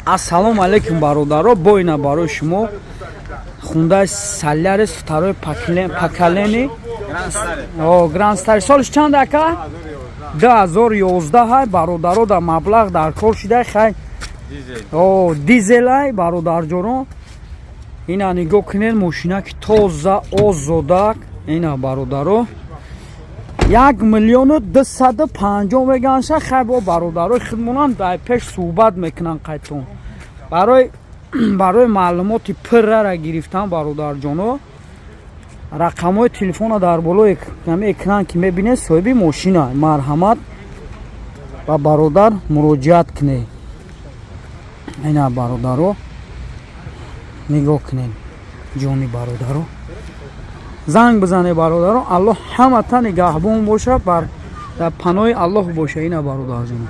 Ассалому алайкум, бародаро. Бо ина барои шумо Хундай Солярис второй поколение, Гранд Стар. Солиш чанд, ака? 2011 ҳай, бародаро. Дар маблағ дар кор шидай, хай, дизелай, бародарҷоно. Ина нигоҳ кунед, мошинаки тоза, озодак. Ина, бародаро, 1 250 000 меганша. Хай, бо бародарои худмонам дар пеш суҳбат мекунанд қайтон. Барои маълумоти пуррара гирифтан, бародарҷоно, рақамҳои телефона дар болои ҳами экран ки мебинед, соҳиби мошина, марҳамат, ба бародар муроҷиат кунед. Ина, бародаро, нигоҳ кунед, ҷони бародаро, занг бизанед. Бародаро, Аллоҳ ҳамата нигаҳбон боша, бар дар паноҳи Аллоҳ боша. Ина, бародарҷон.